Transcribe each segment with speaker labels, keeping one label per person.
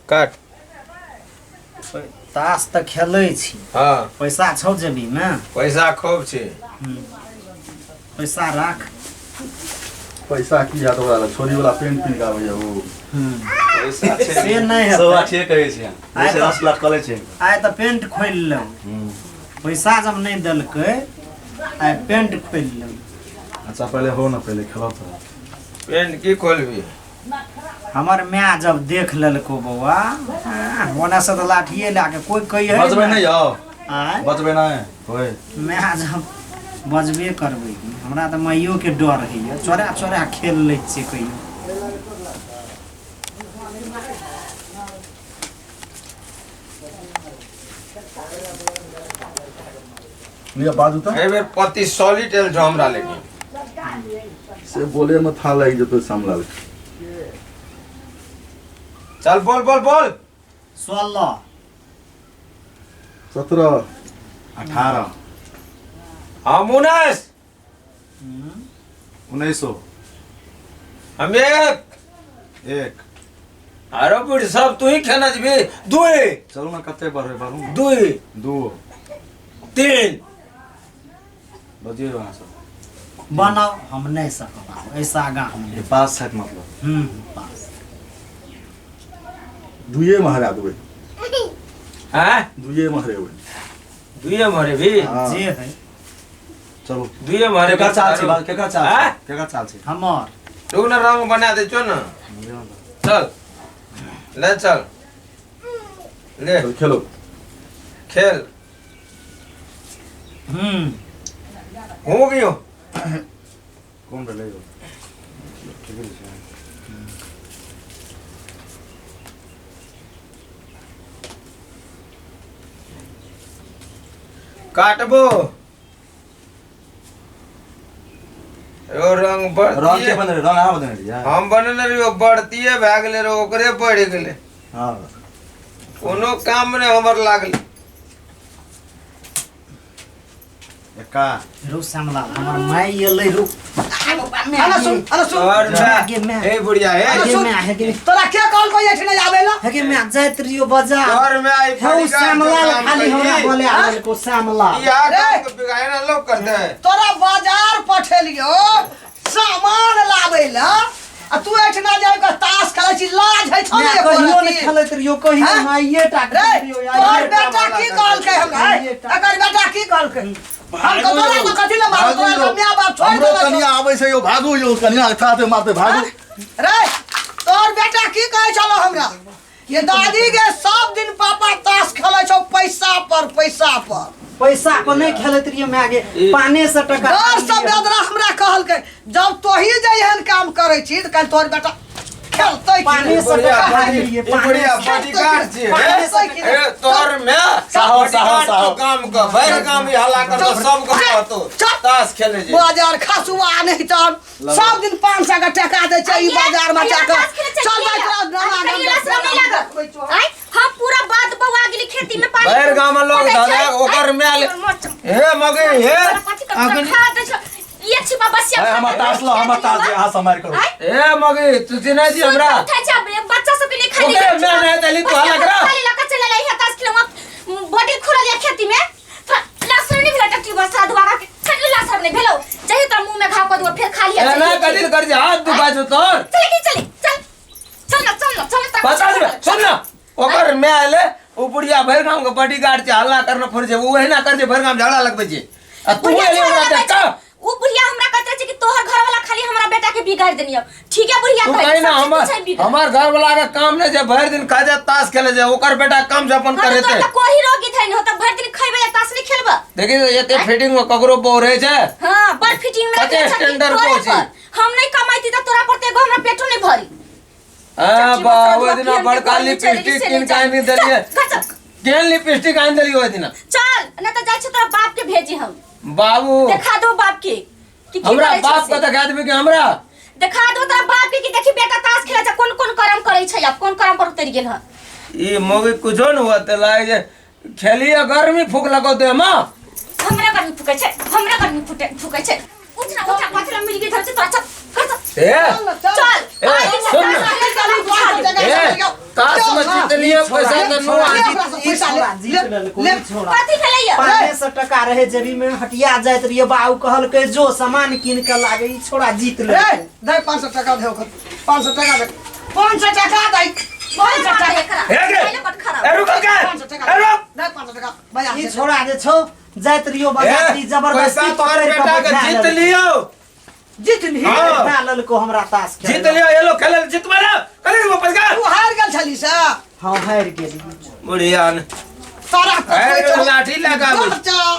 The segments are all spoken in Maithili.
Speaker 1: काट।
Speaker 2: ताश तऽ खेलै छी।
Speaker 1: हाँ।
Speaker 2: पैसा छौ जेबीमे?
Speaker 1: पैसा खूब छै।
Speaker 2: पैसा राख।
Speaker 3: पैसा की याद ओकरा लग छोरी वाला पेंट पिन के आबैया ओ।
Speaker 1: पैसा छै।
Speaker 2: से नहि हेतै।
Speaker 4: सवा छे कहै छै।
Speaker 2: आइ
Speaker 4: जैसे
Speaker 2: तऽ-
Speaker 4: 10 लाख कले छै।
Speaker 2: आइ तऽ पेंट खोलि लेब। पैसा जब नहि देलकै आइ पेंट खोलि लेब।
Speaker 3: अच्छा पहले हो ना, पहले खेलो तो।
Speaker 1: पेंट की खोलबी?
Speaker 2: हमर माय जब देख लेलको बौआ, ओना से तऽ लाठिए लए कऽ कोइ कहिए
Speaker 3: बचबै नहीं यौ।
Speaker 2: आँय?
Speaker 3: बचबै नहीं ओए।
Speaker 2: माय जब बजबे करबै की, हमरा तऽ माइयो के डर होइए, चोरा चोरा खेल लै छियै कहियो।
Speaker 3: लिअ बाजू तऽ।
Speaker 1: एहि बेर पति सॉलिड एल छौ हमरा, लेकिन
Speaker 3: से बोले में था लागि जेतौ श्यामलाल।
Speaker 1: चल बोल बोल बोल।
Speaker 2: 16।
Speaker 3: 17।
Speaker 4: 18।
Speaker 1: हम 19।
Speaker 4: उन्नैसो।
Speaker 1: हम 1।
Speaker 4: 1।
Speaker 1: अरे बुढ़ सब तू ही खेना जबी। 2।
Speaker 4: चलू ना, कते बढ़बै बढ़ू ना।
Speaker 1: 2।
Speaker 4: 2।
Speaker 1: 3।
Speaker 4: बजियौ अहाँ सब।
Speaker 2: बनाओ, हम नहीं सकब ऐसा आगा हम
Speaker 4: ई पास छथि मतलब।
Speaker 2: पास।
Speaker 3: दुइए में हरा देबै।
Speaker 1: हैं?
Speaker 3: दुइए में हरेबै।
Speaker 1: दुइए में हरेबी?
Speaker 3: हाँ।
Speaker 2: जे है।
Speaker 4: चलू।
Speaker 1: दुइए में हरेबी।
Speaker 4: केकर चाल छै बात, केकर चाल छै?
Speaker 1: हैं?
Speaker 4: केकर चाल छै?
Speaker 2: हमर।
Speaker 1: रुक ना, रंग बना दे चो ना। चल ले, चल ले।
Speaker 3: चल खेलो।
Speaker 1: खेल। हो गयो।
Speaker 4: कोन भेलै यौ? ठीके छै।
Speaker 1: काटबो यो रंग
Speaker 4: रंग के
Speaker 1: बढ़तिए।
Speaker 4: बनेने रंग अहाँ बनेने रहियै?
Speaker 1: हम बनेने रहियो, बढ़तिए भए गेलै रे, ओकरे बढ़ि गेलै।
Speaker 4: हाँ।
Speaker 1: कोनो काम नहि हमर लागलै।
Speaker 4: एका।
Speaker 2: रू श्यामलाल, हमर माय एलै रू।
Speaker 5: अरे सुन, अरे सुन।
Speaker 1: तोहर
Speaker 2: माय गे माय।
Speaker 1: हे बुढ़िया हे।
Speaker 2: हे गे माय, हे गे।
Speaker 5: तोरा के कहल को एठिना आबै ला?
Speaker 2: हे गे माय, जाइत रहियो बाजार।
Speaker 1: तोहर में आई
Speaker 2: हे
Speaker 1: बॉडीगार्ड
Speaker 2: श्यामलाल
Speaker 1: के काम
Speaker 2: खाली हमरा
Speaker 1: करी।
Speaker 2: बोले आबल को श्यामलाल।
Speaker 1: इहा
Speaker 5: रे।
Speaker 1: काम के बिगाड़े ना लोग करते हैं।
Speaker 5: तोरा बाजार पठेलियो सामान लाबै ला आ तू एठिना जाय के ताश खेलै छी, लाज है छौ
Speaker 2: माय
Speaker 5: ने एको
Speaker 2: कहियो
Speaker 5: रत्ती?
Speaker 2: नहि खेलैत रहियो, कहियो।
Speaker 5: हैं?
Speaker 2: माइये टा
Speaker 5: रे
Speaker 2: खेलैत रहियो,
Speaker 5: तोहर
Speaker 2: आइये टा।
Speaker 5: बेटा की कहलकै हमरा?
Speaker 2: आइये टा।
Speaker 5: एकर बेटा की कहलकै? हम तऽ तोरा लग कथी लए मारब? तोरा तऽ माय बाप छोड़ि
Speaker 3: हमरो
Speaker 5: देलक छौ।
Speaker 3: कनिया आबै छै यौ, भागू यौ, कनिया के साथे मारते भागू।
Speaker 5: रे तोहर बेटा की कहै छलो हमरा? ये दादी के सब दिन पापा ताश खेलै छौ पैसा पर, पैसा पर।
Speaker 2: पैसा पर नहीं खेलैत रहियो माय गे, पाने से टका।
Speaker 5: डर से बेदरा हमरा कहलकै जब तोही जे एहन काम करै छी तऽ काल्हि तोहर बेटा खेलतै की
Speaker 2: पानी
Speaker 5: नहि?
Speaker 2: से
Speaker 1: बढ़िया,
Speaker 2: टका
Speaker 1: बड़ी-
Speaker 2: हारि
Speaker 1: ई बढ़िया बॉडीगार्ड छियै, हे?
Speaker 5: खेलतै की नहि?
Speaker 1: ए, तोहर में
Speaker 4: साहो, साहो,
Speaker 1: बॉडीगार्ड
Speaker 4: साहो।
Speaker 1: तो गाम के भरि गाम ई हल्ला करतो, सब के कहतो
Speaker 5: चुप।
Speaker 1: ताश खेले जे।
Speaker 5: बाजार खसुआ नहीं तब सब दिन 500 के टका दै छै ई बाजार में जाके। चल भाई, तोरा नाना गाम देखबै छौ।
Speaker 6: आय हम पूरा बात बौआ गेली खेती में पानी
Speaker 1: भरि गाम में लोग
Speaker 6: पटै छै।
Speaker 1: धधा ओकर
Speaker 6: आय,
Speaker 1: माय हे मगे हे।
Speaker 6: कथी कर खा दै छौ एक छिपा बसिया।
Speaker 4: अरे हमर ताश लो, हमर ताश दे, अहाँ सम्हारि करू।
Speaker 1: हे मगे, तू चिन्है छी हमरा?
Speaker 6: उठै छै अब, बच्चा सब के लिए खाली।
Speaker 1: ओकरे माय नहि देली, तू हल्ला करा।
Speaker 6: खाली लका चला लाई ताश खेलवा बॉडी खुलल या खेती में थोड़ा लहसुन नहीं भेल टट्टी बसा दुआ के कटली लहसुन नहीं भेलो जही तोरा मुंह में घाव कर दो फिर खा लिया।
Speaker 1: एना कथी कर जे हाथ दुखा छौ तोर?
Speaker 6: चल की चली, चल चल ना, चल ना, चल ना।
Speaker 1: बता दे, सुन ना, ओकर माय एले, उ बुढ़िया भरि गाम के बॉडीगार्ड छै, हल्ला करना फुर छै, उ एहिना कर जे भरि गाम झगड़ा लगबै छै आ तू
Speaker 6: बुढ़िया
Speaker 1: एले ओकरा
Speaker 6: झगड़ा
Speaker 1: देख कऽ।
Speaker 6: उ बुढ़िया हमरा कहते छै कि तोहर घर वाला खाली हमरा बेटा के बिगाड़ देनी। अब ठीक है बुढ़िया
Speaker 1: तू
Speaker 6: कहै
Speaker 1: कही ना,
Speaker 6: सब चीज
Speaker 1: हमर
Speaker 6: छै बिगड़।
Speaker 1: हमर घर वाला के काम नहीं छै, भरि दिन खा जाए ताश खेले जाए, ओकर बेटा काम से अपन
Speaker 6: हाँ,
Speaker 1: करे
Speaker 6: तो
Speaker 1: थे।
Speaker 6: तोरा कोही रोगी थै न हो त भरि दिन खैबे या ताश नहीं खेलबे।
Speaker 1: देखी तो एते फिटिंग में ककरो बो रहे छै।
Speaker 6: हां, बड़ फिटिंग में
Speaker 1: कते
Speaker 6: रखने छथिन
Speaker 1: स्टैंडर्ड
Speaker 6: तोरे
Speaker 1: पहुंची।
Speaker 6: पर। हम नहीं कमाइती त तोरा पर त एगो हमरा पेटो नहीं भरी।
Speaker 1: हां
Speaker 6: चच्ची
Speaker 1: बा,
Speaker 6: बसरा
Speaker 1: ओहि दिना
Speaker 6: दुआ
Speaker 1: बड़का
Speaker 6: कियन के
Speaker 1: लिपस्टिक
Speaker 6: चली
Speaker 1: किन के आनि
Speaker 6: चल,
Speaker 1: देलियै।
Speaker 6: चल, चल।
Speaker 1: केहन लिपस्टिक आनि देलियै ओहि दिना?
Speaker 6: चल न त जाइ छी तोरा बाप के भेजी हम।
Speaker 1: बाबू
Speaker 6: देखा दो बाप के कि की
Speaker 1: हमरा
Speaker 6: करै छै
Speaker 1: बाप
Speaker 6: से।
Speaker 1: के देखा देबी कि हमरा?
Speaker 6: देखा दो तोरा बाप के कि देखी बेटा ताश खेलै छै, कोन कोन करम करै छै, आब कोन करम पर उतरि गेल हन।
Speaker 1: ई मौगी कुछो न हुआ त लागे जे खेलिए गर्मी फूक लगो दे मां।
Speaker 6: हमरा गर्मी फूकै छै, हमरा गर्मी फूटे फूकै छै। उठ ना, उठ ना, पाछला मिल गेल धर छै तोरा। चल कर चल।
Speaker 1: ए
Speaker 5: चल ना, चल।
Speaker 6: चल।
Speaker 1: ए,
Speaker 6: आइ दिन
Speaker 1: सुन ना।
Speaker 6: ताश खेलै चल, बुझा दे।
Speaker 1: ए। ताश में जीत लिए पैसा तो नो
Speaker 5: ले ओकरा से
Speaker 2: ई
Speaker 5: पैसा
Speaker 2: छोड़ा
Speaker 5: ले
Speaker 2: जीत लेलको
Speaker 5: ले
Speaker 2: ई छोड़ा
Speaker 6: कथी भेलैया
Speaker 2: 500 टका रहे जेबी में हटिया जाइत रहिए बाबू कहलकै जो सामान कीन के लागे ई छोड़ा जीत
Speaker 5: रे
Speaker 2: लेलको
Speaker 5: दे 500 टका दे ओकर 500 टका दे 500 टका दे 500 टका
Speaker 1: हे गे
Speaker 6: पहिले बड खराब
Speaker 1: ए रुक के
Speaker 5: 500 टका
Speaker 1: ए रुक
Speaker 5: दे 500 टका भैया
Speaker 2: ई छोड़ा जे छौ जाइत रहियो बाजार
Speaker 1: ए,
Speaker 2: ई जबरदस्ती
Speaker 1: पैसा तोहर
Speaker 2: पकड़ि के
Speaker 1: बेटा के
Speaker 2: बैठा
Speaker 1: जीत
Speaker 2: लेलको।
Speaker 1: लियो
Speaker 5: जीत ली
Speaker 1: हाँ।
Speaker 2: बैठा लेलको हमरा ताश खेले
Speaker 1: जीत लियो ये लोग खेले जीत मारा करे वो पैसा
Speaker 5: तू हार गेल छली से
Speaker 2: हाँ हारि गेली
Speaker 1: बुढ़िया ने
Speaker 5: तारा
Speaker 1: अरे लाठी लगा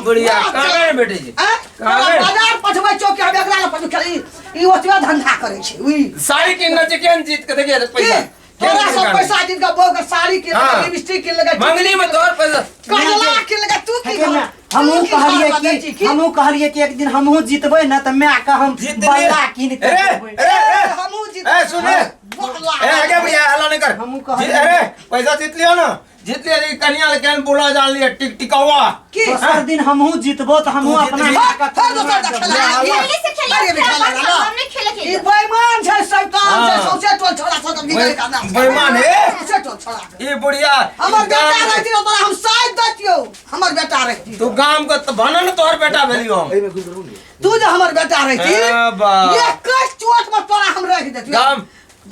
Speaker 1: बुढ़िया कहाँ गए बेटी जी कहाँ गए?
Speaker 5: बाजार पठबै चौक हम एकरा लग पठबै खेली ई ओतबे धंधा करै छै उई
Speaker 1: साड़ी किनना छै केहन जीत के देखिए
Speaker 5: की
Speaker 1: पैसा
Speaker 5: तोरा सब पैसा जीत के बहू के साड़ी किन
Speaker 1: हाँ।
Speaker 5: लगा लिपस्टिक किन लगा
Speaker 1: मंगनी में तोहर पैसा
Speaker 5: कजला किन लगा तू की
Speaker 2: हे ना, हमहूँ कहलिए कि हमहूँ कहलिए कि एक दिन हमहूँ जीतबै ना तऽ माय के हम
Speaker 1: जीत लिए
Speaker 2: बल्ला कीन के
Speaker 1: अरे
Speaker 2: देबै।
Speaker 1: अरे अरे
Speaker 5: हमहूँ जीत
Speaker 1: ए सुने
Speaker 5: बल्ला
Speaker 1: ए आगे भैया हल्ला नहीं कर
Speaker 2: हमहूँ कहलिए।
Speaker 1: अरे पैसा जीत लियो ना जीत लिया लेकिन कन्या ले केहन बोला जान लिया टिक टिकावा
Speaker 5: की
Speaker 2: दोसर दिन हमहूँ जीतबो तऽ हमहूँ
Speaker 1: तू जीत
Speaker 2: अपना
Speaker 1: ली।
Speaker 2: माय के
Speaker 5: फिर दोसर दिन खेला
Speaker 6: खेले से खेले
Speaker 5: अरे बेटा
Speaker 6: खेला
Speaker 5: लगा
Speaker 6: हम नहीं खेले
Speaker 5: ई
Speaker 6: के
Speaker 5: बेईमान छै शैतान छै
Speaker 1: हाँ।
Speaker 5: सौंसे टोल छोड़ा सब निकल के आना
Speaker 1: बेईमान है
Speaker 5: सौंसे टोल छोड़ा के।
Speaker 1: ई बुढ़िया
Speaker 5: हमर
Speaker 1: ई
Speaker 5: बेटा
Speaker 1: गाम-
Speaker 5: रहती तोरा हम साथ दैतियौ हमर बेटा रहती
Speaker 1: तू गाम के तो बनल तोहर बेटा भेलियो हम
Speaker 5: तू जे हमर बेटा रहती
Speaker 1: ए बा।
Speaker 5: ये कस चोट में तोरा हम रख देतियौ
Speaker 1: गाम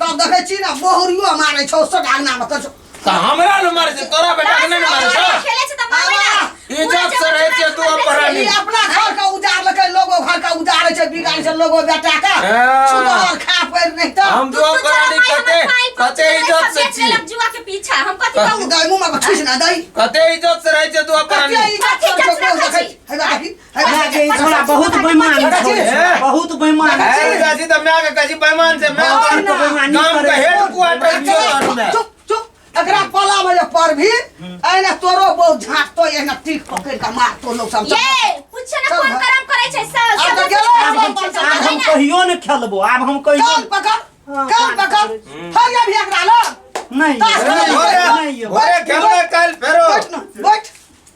Speaker 5: तब देखै छी ना बोहरियो मारै छौ सब आंगना में कर
Speaker 1: तऽ हमरा न मारे छै तोरा बेटा के नहि ने मारे छौ
Speaker 6: खेले छै तऽ मारबै ना
Speaker 1: इज्जत से रहै छियै तू अपराधी।
Speaker 5: ई अपना घर का उजाड़ लकै लोगो घर का उजाड़े छै बिगाड़े छै लोगो बेटा का
Speaker 1: हाँ।
Speaker 5: सुधर खा पैर नहीं तऽ
Speaker 1: हम दो अपराधी कते कते इज्जत से छी
Speaker 6: जुआ के पीछा हम कथी कहू
Speaker 5: दई मुंह में छुछ ना दई
Speaker 1: कते इज्जत से रहै छै तू अपराधी
Speaker 5: कते इज्जत से
Speaker 6: कथी
Speaker 5: छौ देखै हे देखी हे
Speaker 2: माय
Speaker 5: देखी
Speaker 2: के ई छोड़ा बहुत बेईमान
Speaker 5: चाची।
Speaker 2: छौ बहुत बेईमान
Speaker 1: अरे चाची तऽ माय के कहै छी बेईमान छै माय
Speaker 2: बाप
Speaker 1: तोहर
Speaker 2: के बेईमानी
Speaker 1: गाम के
Speaker 2: करै
Speaker 1: हेड
Speaker 2: छै।
Speaker 1: क्वार्टर छियौ तोहर माय।
Speaker 5: चुप चुप एकरा पला में जे पर भी एना तोरो बहुत झाँकतो एना तीख पकड़ के मारतो लोग सब
Speaker 6: ये पूछे ना कोन करम करै छै सब
Speaker 5: आब
Speaker 6: सब
Speaker 5: तऽ गेलै
Speaker 2: आब हम आब हम कहियो ने खेलबो आब हम कहियो
Speaker 5: कान पकड़
Speaker 2: हाँ,
Speaker 5: कान
Speaker 2: कान
Speaker 5: पकड़ हरिया भी एकरा लग
Speaker 2: नहीं
Speaker 5: ताश
Speaker 1: भोरे
Speaker 5: खेलै
Speaker 2: नहीं यौ।
Speaker 1: भोरे खेलबै काल्हि फेरो
Speaker 5: बैठ ना बैठ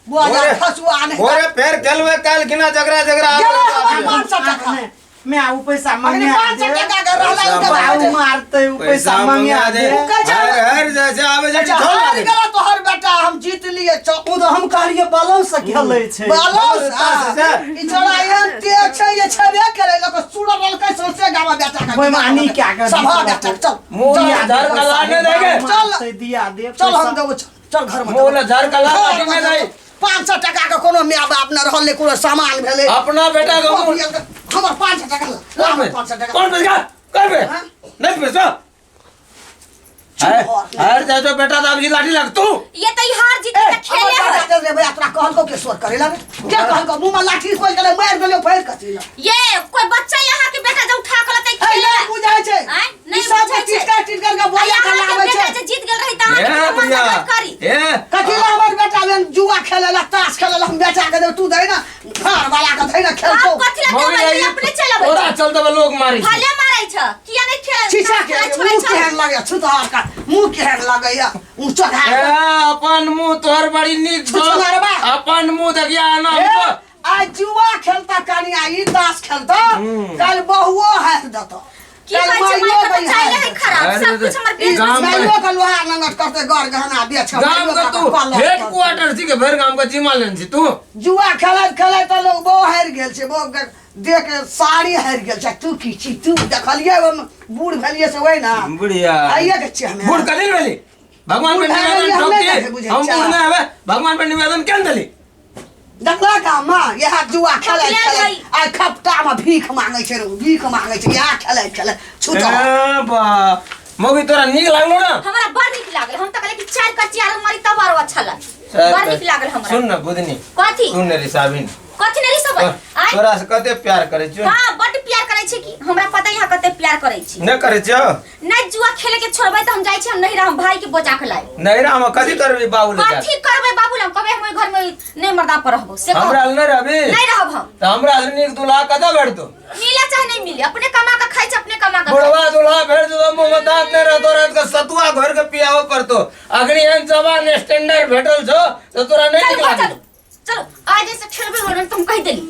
Speaker 5: बुआ जा
Speaker 1: भोरे-
Speaker 5: खसुआ नहीं
Speaker 1: भोरे फेर खेलबै काल्हि खिना झगड़ा झगड़ा
Speaker 5: गेलै हमर
Speaker 1: आबै
Speaker 5: 500 टका
Speaker 2: नहि, मैं उ पैसा
Speaker 5: अखनी
Speaker 2: मंगा
Speaker 5: 500
Speaker 2: दे
Speaker 5: टका के रहला उ के
Speaker 2: बाबू
Speaker 5: बाबू
Speaker 2: मारते उ पैसा मंगा दे
Speaker 5: उ कहै छै-
Speaker 1: हर हर जाइ छै आबै छै
Speaker 5: अच्छा
Speaker 1: झोल
Speaker 5: हार
Speaker 1: लागै छै।
Speaker 5: गेला तोहर बेटा हम जीत लिए चौ
Speaker 2: उ तऽ हम कहलिए बलौ से खेलै छै
Speaker 5: बालो
Speaker 1: से।
Speaker 5: ई छोड़ा एहन तेज छै ये छेबे करे लोक सुरल रहलकै सौंसे गामा बेटा के
Speaker 2: बेईमानी क्या कर
Speaker 5: सभा बेटा के, चल
Speaker 1: मुँह में झर कला नहि देगे
Speaker 5: चल।
Speaker 2: मारते दिया दे
Speaker 5: चल हम
Speaker 2: पैसा।
Speaker 5: देबो चल चल घर में
Speaker 1: मुँह में झर कला लाठी नहि दै
Speaker 5: 500 टका के कोनो my बाप न रहल कोनो सामान भेलै
Speaker 1: अपना बेटा के मुँह
Speaker 5: हमर 500 टका ला
Speaker 1: कौन
Speaker 5: हमर
Speaker 1: पे
Speaker 5: 500 टका
Speaker 1: कौन पैसा कौन पे
Speaker 5: हाँ?
Speaker 1: नहीं पैसा
Speaker 5: चुप
Speaker 1: हर जाय जो बेटा तो अभी लाठी लग तू
Speaker 6: ये तो ई हार जीत
Speaker 5: ए,
Speaker 6: के खेले
Speaker 5: हमर
Speaker 6: है
Speaker 5: बेटा रे भैया तोरा कहलको के शोर करे ला के कहलको मुंह में लाठी खोल गेलै मारि देलियो फेर कथी ला
Speaker 6: ये कोई बच्चा यहाँ के बेटा जब उठा के लतै
Speaker 5: ए
Speaker 6: खेले
Speaker 5: नहि बुझै छै
Speaker 6: आँय, नहि
Speaker 5: ई सब
Speaker 6: बुझै छै।
Speaker 5: टिटका टिटका के बोले के
Speaker 6: यहाँ के
Speaker 5: लाबै
Speaker 6: बेटा
Speaker 5: छै
Speaker 6: जे जीत गेल रही तऽ
Speaker 1: ए
Speaker 6: अहाँ के
Speaker 1: भैया
Speaker 6: मदद करी
Speaker 1: ए
Speaker 5: कथी ला हमर बेटा बेन जुआ खेले ला ताश खेले ला हम बेटा के देब तू दे ना घर वाला के दे ना खेलतो
Speaker 6: आप कथी ला
Speaker 1: मम्मी
Speaker 6: देबै
Speaker 1: आई
Speaker 6: अपने चल अबै
Speaker 1: तोरा चल देबै लोग मारी छै।
Speaker 6: भले मारै छ किया नहीं खेले
Speaker 5: शीशा के
Speaker 6: छोड़ै
Speaker 5: मुंह
Speaker 6: छ
Speaker 5: केहन लगे छुतहर का मुंह केहन लगैया ऊ चढ़ा
Speaker 1: ए अपन मुंह तोहर बड़ी नीक छौ
Speaker 5: छुछुनर बा।
Speaker 1: अपन मुंह देखिया आना
Speaker 5: ए,
Speaker 1: हमको
Speaker 5: आइ जुआ खेलता कनिया ई ताश खेलता कल बहुओ हार देतो
Speaker 6: की कहै छै
Speaker 5: माइयो
Speaker 6: माय के
Speaker 5: के
Speaker 6: तऽ चाहिले है खराब
Speaker 1: अरे
Speaker 6: सब कुछ हमर
Speaker 1: ई
Speaker 6: बेच
Speaker 1: गाम में-
Speaker 5: माइयो के लोहा नंगट करते घर गहना बेच
Speaker 1: गाम के तू हेड क्वार्टर छी के भरि गाम के जिम्मा लेने छी तू
Speaker 5: जुआ खेलैत खेलैत तऽ लोग बहु हारि गेल छै बहु के देख के साड़ी हारि गेल छै तू की छी तू देखलियै हम बूढ़ भेलियै से वही ना
Speaker 1: बुढ़िया
Speaker 5: आइए के छियै हमे
Speaker 1: बूढ़ कथी भेली भगवान पे
Speaker 5: बूढ़ भए
Speaker 1: निवेदन
Speaker 5: गेलियै, हम नहि
Speaker 1: ठोकी
Speaker 5: देखै बुझै
Speaker 1: हम
Speaker 5: छियै।
Speaker 1: बूढ़ नहि हेबै भगवान पे निवेदन केन देली
Speaker 5: देखलक माँ इएह जुआ खेलैत
Speaker 6: खेलैत
Speaker 5: खेलैत आइ खपटामे भीख मांगै छै रौ भीख मांगै छै इएह खेलैत खेलैत छुटल
Speaker 1: ए बा मौगी तोरा नीक लागलो ना
Speaker 6: हमरा बड़ नीक लागल हम तऽ कहलियै कि चारि कच्ची आरो मारी तब आरो अच्छा लागल बड़ नीक लागल हमरा
Speaker 1: सुन न बुधनी
Speaker 6: कथी
Speaker 1: तू ने रिसाबिन
Speaker 6: कथी नहि रिसबै आँय
Speaker 1: तोरा से कते प्यार करै छियौ
Speaker 6: हाँ बड प्यार करै छै कि हमरा पता यहाँ कते प्यार करै छी
Speaker 1: नहि करै छियौ
Speaker 6: नहि जुआ खेले के छोड़बै तऽ हम जाइ छी हम नहीं रहम भाई के बजा के लायब
Speaker 1: नहीं रह हम कथी करबी बाबू ले जा
Speaker 6: कथी करबै बाबू हम कहबै हम ओहि घर में नहीं मर्दा पर रहबो से कहब।
Speaker 1: हमरा लग नहीं रहबी
Speaker 6: नहीं रहब हम
Speaker 1: तऽ हमरा से नीक दूल्हा कतऽ भेटतो
Speaker 6: मिले चाहे नहीं मिले अपने कमा के खाइ छै अपने कमा के खाइ।
Speaker 1: बुढ़वा दूल्हा भेट जेतो मुँह में दांत नहीं रहतो रात के सतुआ घोर के पियाबो पड़तो अखनी एहन जवान स्टैंडर्ड भेटल छौ तऽ तोरा नहीं
Speaker 6: चलू
Speaker 1: नीक
Speaker 6: घर
Speaker 1: लागल
Speaker 6: चलू चलू आज से खेलबे होलन तुम कहि देली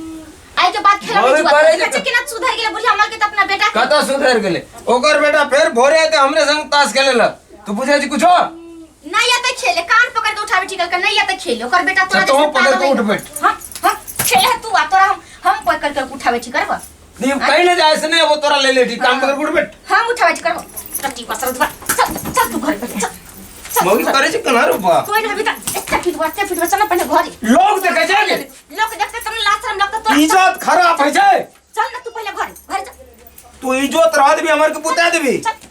Speaker 6: आइ के बाद खेलबे
Speaker 1: भोरे
Speaker 6: जुआ
Speaker 1: पड़ै
Speaker 6: देखै
Speaker 1: छै
Speaker 6: छै केना सुधरि गेलै बुढ़िया माल के तऽ अपना बेटा के
Speaker 1: कतऽ सुधरि गेलै ओकर बेटा फेर भोरे एतै हमरे संग ताश खेले लग तू बुझै छी कुछो
Speaker 6: खेले कान पकड़ के उठावे ठीक कर नहीं या त खेले ओकर बेटा तोरा
Speaker 1: तो
Speaker 6: जैसे
Speaker 1: पकड़ के
Speaker 6: पागल
Speaker 1: उठ
Speaker 6: है।
Speaker 1: बैठ।
Speaker 6: हां हां खेले तू आ तोरा हम पकड़ के उठावे ठीक करब
Speaker 1: नहीं कहीं ना जाए से नहीं वो तोरा ले ले ठीक कान पकड़ के उठ बैठ
Speaker 6: हम उठावे ठीक करब टट्टी बसर दुआ चल चल तू घर पे चल चल
Speaker 1: मौगी
Speaker 6: तू घर।
Speaker 1: करे छै कना रे बा
Speaker 6: कोई नहीं अभी तक एक फिट बस फिट बस ना पहले घर
Speaker 1: लोग देखे छै के
Speaker 6: लोग देखते तुम लाज शर्म लगता तोरा
Speaker 1: इज्जत खराब है छै
Speaker 6: चल ना तू पहले घर घर चल
Speaker 1: तू इज्जत रह देबी हमर के पुता देबी
Speaker 6: चल